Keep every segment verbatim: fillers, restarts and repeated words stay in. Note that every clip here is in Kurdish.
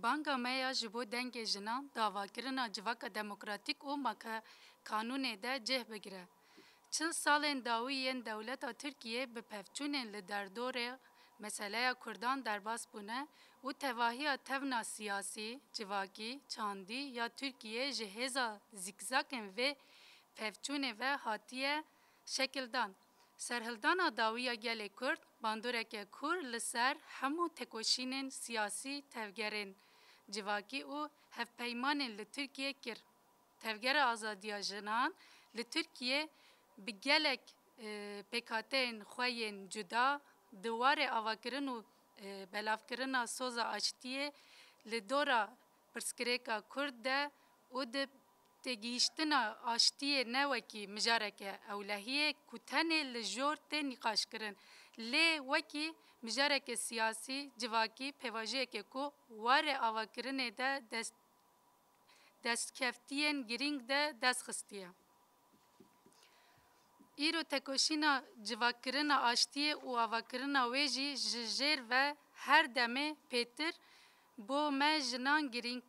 Banga me ya ji bo dengê jinan, davakirina civaka demokratîk û maka kanûnê de cih bigire. Çil salên dawî yên dewleta Tirkiyê bi pevçûnên li derdorê meseleya Kurdan derbas bûne û tevahiya tevna siyasî, civakî, çandî ya Tirkiyê ji hêza zîkzakên vê pevçûnê ve hatiye şekildan. Serhildana dawî ya gelê Kurd bandoreke kûr li ser hemû tekoşînên siyasî, tevgerên civakî û hevpeymanên li Tirkiyê kir. Tevgera Azadiya Jinan li Tirkiyê bi gelek, e, pêkhateyên xwe yên cuda di warê avakirin û, e, belavkirina soza aştiyê li dora pirsgirêka Kurd de û di têgihiştina aştiyê ne wekî mijareke ewlehiyê ku tenê li jor tê nîqaşkirin, lê wekî mijareke siyasî, civakî, pêvajoyeke ku warê avakirinê de dest, destkeftiyên girîng de dest xistiye. Îro tekoşîna civakirina aştiyê û avakirina wê jî ji jêr ve her demê pêtir bo me jinan girîng,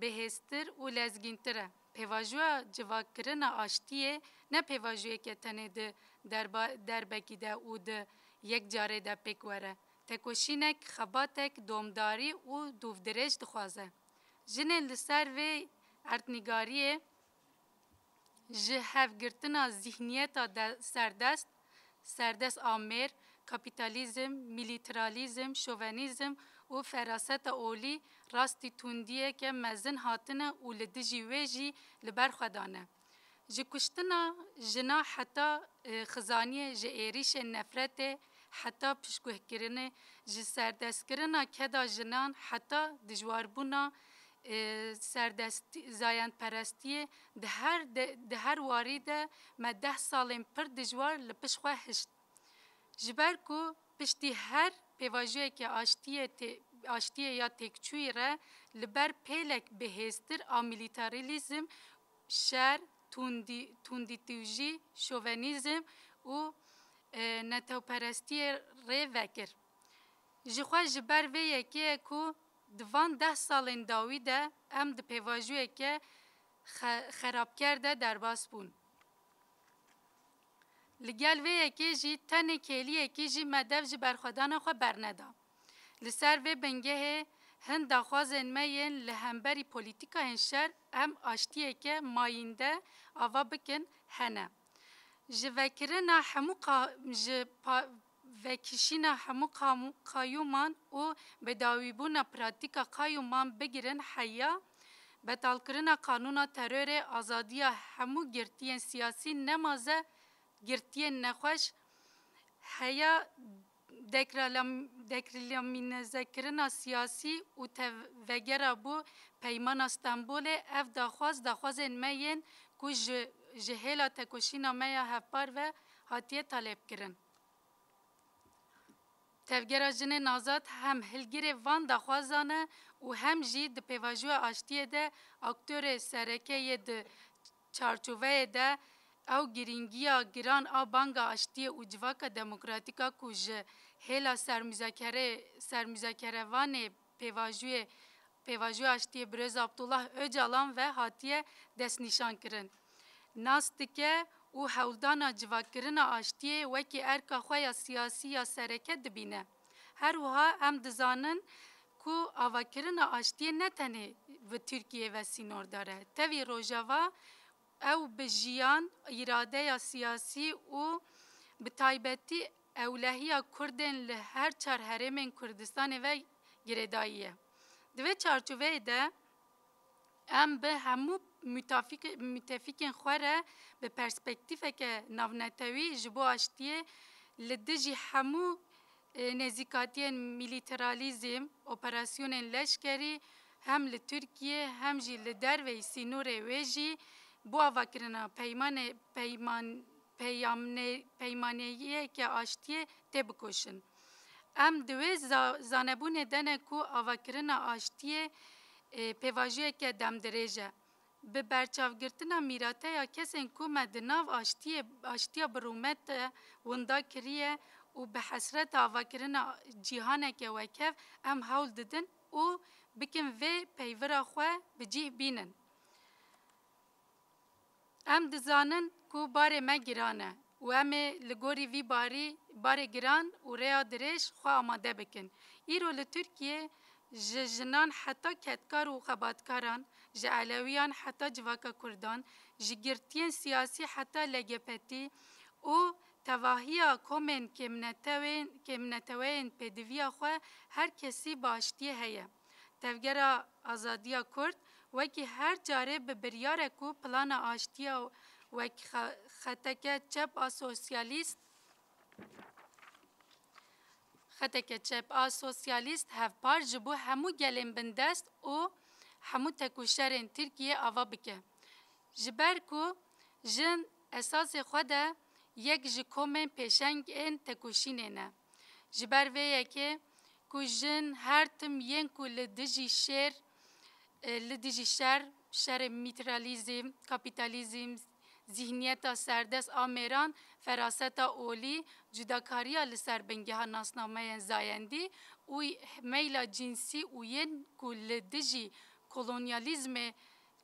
bihêztir û lezgîntir e. Pêvajoya civakirina aştiyê ne pêvajoyeke tenê di derba-, derbekî de û di yek carê de pêk were. Tekoşînek, xebatek domdarî û dûvdirêj dixwaze. Jinên li ser vê erdnîgariyê ji hevgirtina zîhniyeta de-, serdest, serdest a mêr, kapîtalîzm, mîlîteralîzm, şovenîzm û feraseta olî rastî tundiyeke mezin hatine û li dijî wê jî li ber xwe dane. Ji kuştina jina heta, e, xizaniyê, ji êrîşên nefretê heta piştguhkirinê, ji serdestkirina keda jinan heta dijwarbûna, e, serdestî-, zayendperestiyê di her de-, di her warî de me deh salên pir dijwar li pişt xwe hişt. Ji ber ku piştî her pêvajoyeke aştiyê tê-, aştiyê ya têkçûyî re li ber pêlek bihêztir a mîlîteralîzm, şer, tundî-, tundîtûjî, şovenîzm û, e, netewperestiyê rê vekir. Jixwe ji ber vê yekê ye ku di van deh salên dawî de em di pêvajoyeke xe-, xerabker de derbas bûn. Li gel vê yekê jî tenê kêliyekî jî me dev ji berxwedana xwe berneda. Li ser vê bingehê hin daxwazên me yên li hemberî polîtîkayên şer em aştiyeke mayînde ava bikin hene. Ji vekirina hemû qa-, ji pa-, vekişîna hemû qam-, qayûman û bedawîbûna pratîka qayûman bigirin heya betalkirina qanûna terorê, azadiya hemû girtiyên siyasî, nemaze girtiyên nexweş, heya dekralam-, dekrilamînezekirina siyasî û tevegera bo Peymana Stenbolê, ev daxwaz, daxwazên me yên ku ji, ji hêla tekoşîna me ya hevpar ve hatiye talebkirin. Tevgera Jinên Azad hem hilgirê van daxwazan e û hem jî di pêvajoya aştiyê de aktorê sereke yê di çarçoveyê de ew girîngiya giran a banga aştiyê û civaka demokratîk a ku ji hêla sermuzakere-, sermuzakerevanê pêvajoyê, pêvajoya aştiyê Birêz Abdullah Ocalan ve hatiye destnîşankirin. Nas dike û hewldana civakirina aştiyê wekî erka xwe ya siyasî ya sereke dibîne. Her wiha em dizanin ku avakirina aştiyê ne tenê bi Tirkiyê ve sînordar e. Tevî Rojava ew bi jiyan, îradeya siyasî û bi taybetî ewlehiya Kurdên li her çar herêmên Kurdistanê ve girêdayî ye. Di vê çarçoveyê de em bi hemû mutafîk-, mutefîkên xwe re bi perspektîfeke navnetewî ji bo aştiyê li dijî hemû, e, nêzîkatiyên mîlîteralîzm, operasyonên leşkerî hem li Tirkiyê hem jî li derveyî sînorê wê jî bo avakirina peymanê, peyman-, peyamnê-, peymaneyiyeke aştiyê têbikoşin. Em di wê za-, zanebûnê de ne ku avakirina aştiyê, e, pêvajoyeke demdirêj e. Bi berçavgirtina mîrateya kesên ku me di nav aştiyê, aştiya bi rûmet de winda kiriye û bi hesreta avakirina cîhaneke wekev em hewl didin û bikin vê peyvira xwe bi cih bînin. Em dizanin ku barê me giran e û em ê li gorî vî barî, barê giran û rêya dirêj xwe amade bikin. Îro li Tirkiyê ji jinan heta kedkar û xebatkaran, ji Elewiyan heta civaka Kurdan, ji girtiyên siyasî heta L G B T û tevahiya komên kêmnetewên, kêmneteweyên pêdiviya xwe her kesî bi aştiyê heye. Tevgera Azadiya Kurd wekî her carê bi biryarek û plana aştiya wek xe-, xeteke çep a sosyalîst, xeteke çep a sosyalîst hevpar ji bo hemû gelên bindest û hemû tekoşerên Tirkiyê ava bike. Ji ber ku jin esasê xwe de yek ji komên pêşeng ên tekoşînê ne. Ji ber vê yekê ku jin her tim yên ku li dijî şêr, e, li dijî şer, şerê mîtralîzm, kapîtalîzm, zîhniyeta serdest a mêran, feraseta olî, cudakariya li ser bingeha nasnameyên zayendî û meyla cînsî û yên ku li dijî kolonyalîzmê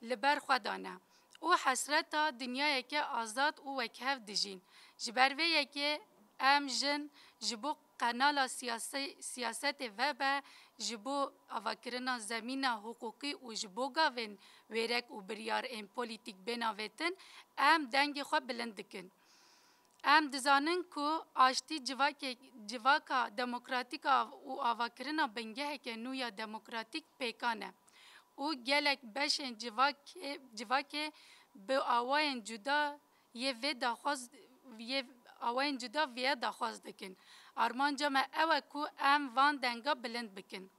li ber xwe dane û hesreta dinyayeke azad û wekhev dijîn. Ji ber vê yekê em jin ji bo qenala siyase-, siyasetê vebe, ji bo avakirina zemîna hiqûqî û ji bo gavên wêrek û biryar ên polîtîk bên avêtin, em dengê xwe bilind dikin. Em dizanin ku aştî civakê-, civaka demokratîk a û avakirina bingeheke nû ya demokratîk pêkan e û gelek beşên civakê, civakê bi awayên cuda yê vê daxwaz, yê awayên cuda vêya daxwaz dikin. Armanca me ew e ku em van denga bilind bikin.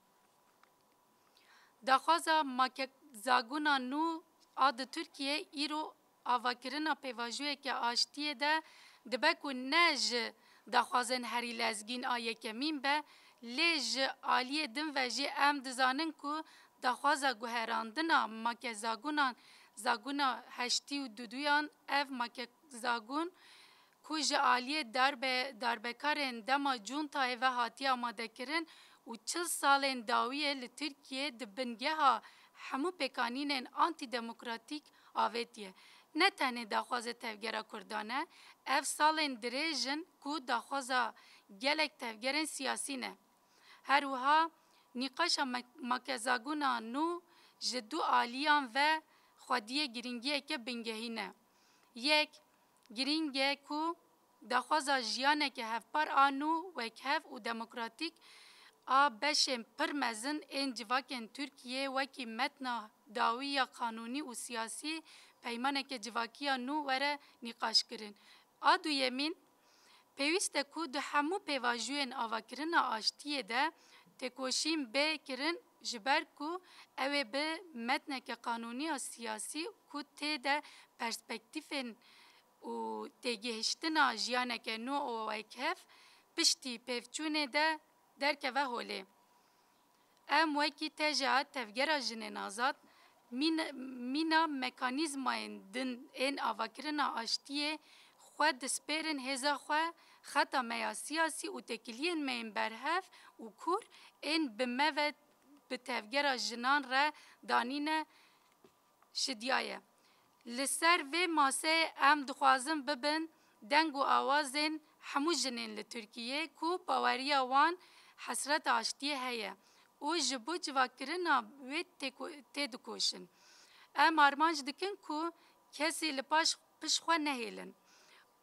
Daxwaza makezagûna nû a di Tirkiyê îro avakirina pêvajoyeke aştiyê de dibe ku ne ji daxwazên herî lezgîn a yekemîn be, lê ji aliyê din ve jî em dizanin ku daxwaza guherandina makezagûnan, zagûna heştî û duduyan, ev makezagûn ku ji aliyê darbe-, darbekarên dema cuntayê ve hatiye amadekirin û çil salên dawiyê li Tirkiyê di bingeha hemû pêkanînên antîdemokratîk avêtiye. Ne tenê daxwazê tevgera Kurdan e, ev salên dirêj in ku daxwaza gelek tevgerên siyasî ne. Her wiha nîqaşa me-, makezagûna nû ji du aliyan ve xwediyê giringiyeke bingehîn e. Yek, girîng e ku daxwaza jiyaneke hevpar a nû, wekhev û demokratîk a beşên pir mezin ên civakên Tirkiyê wekî metna dawî ya qanûnî û siyasî, peymaneke civakî ya nû were nîqaşkirin. A duyemîn, pêwîst e ku di hemû pêvajoyên avakirina aştiyê de têkoşîn bê kirin, ji ber ku ew ê bi metneke qanûnî ya siyasî ku tê de perspektîfên û têgihiştina jiyaneke nû û wekhev piştî pevçûnê de derkeve holê. Em wekî T J A, Tevgera Jinên Azad, mîn-, mîna mekanîzmayên din ên avakirina aştiyê xwe dispêrin hêza xwe, xeta me ya siyasî û têkiliyên me yên berhev û kûr ên bi me ve bi tevgera jinan re danîne, şidiyaye. Li ser vê maseyê em dixwazin bibin deng û awazên hemû jinên li Tirkiyê ku baweriya wan hesreta aştiyê heye û ji bo civakirina wê têko-, têdikoşin. Em armanc dikin ku kesî li paş pişt xwe nehêlin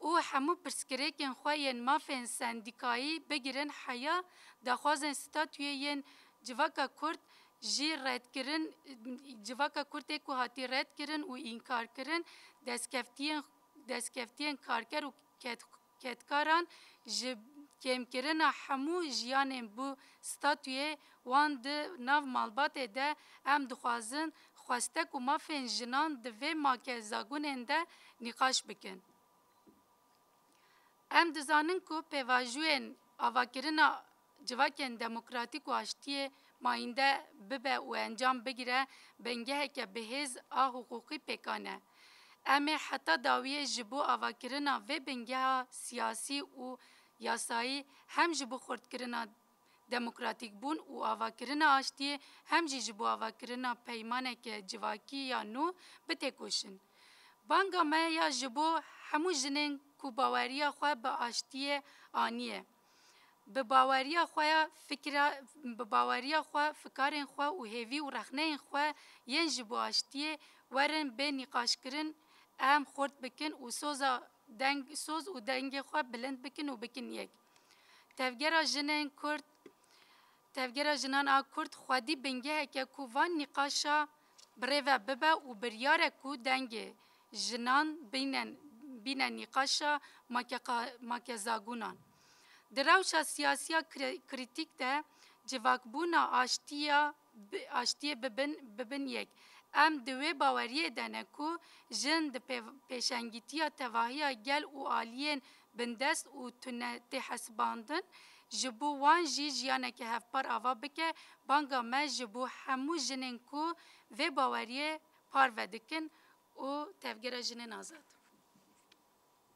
û hemû pirsgirêkên xwe yên mafên sendîkayî bigirin heya daxwazên statûyê yên civaka Kurd jî redkirin, civaka Kurd ê ku hatî redkirin û înkarkirin, destkeftiyên, destkeftiyên karker û ket-, kedkaran ji kêmkirina hemû jiyanên bi statûyê wan di nav malbatê de em dixwazin xwestek û mafên jinan di vê makezagûnên de nîqaş bikin. Em dizanin ku pêvajoyên avakirina civakên demokratîk û aştiyê mayînde bibe û encam bigire, bingeheke bihêz a hiqûqî pêkan e. Em ê heta dawiyê ji bo avakirina vê bingeha siyasî û yasayî hem ji bo xurtkirina demokratîkbûn û avakirina aştiyê hem jî ji bo avakirina peymaneke civakî ya nû bitêkoşin. Banga me ya ji bo hemû jinên ku baweriya xwe bi aştiyê aniye, bi baweriya xwe ya fikra, bi baweriya xwe, fikarên xwe û hêvî û rexneyên xwe yên ji bo aştiyê werin bê nîqaşkirin, em xurt bikin û soza deng, soz û dengê xwe bilind bikin û bikin yek. Tevgera jinên Kurd, Tevgera jinan a Kurd xwedî bingeheke ku van nîqaşa bi rê ve bibe û biryar e ku dengê jinan bîne, bîne nîqaşa makeqa-, makezagûnan. Di rewşa siyasiya kri-, krîtîk de civakbûna aştiya bi-, aştiyê bibin, bibin yek. Em di wê baweriyê de ne ku jin di pê-, pêşengîtiya tevahiya gel û aliyên bindest û tune tê hesibandin, ji bo wan jî jiyaneke hevpar ava bike, banga me ji bo hemû jinên ku vê baweriyê parve dikin û tevgera jinên azad.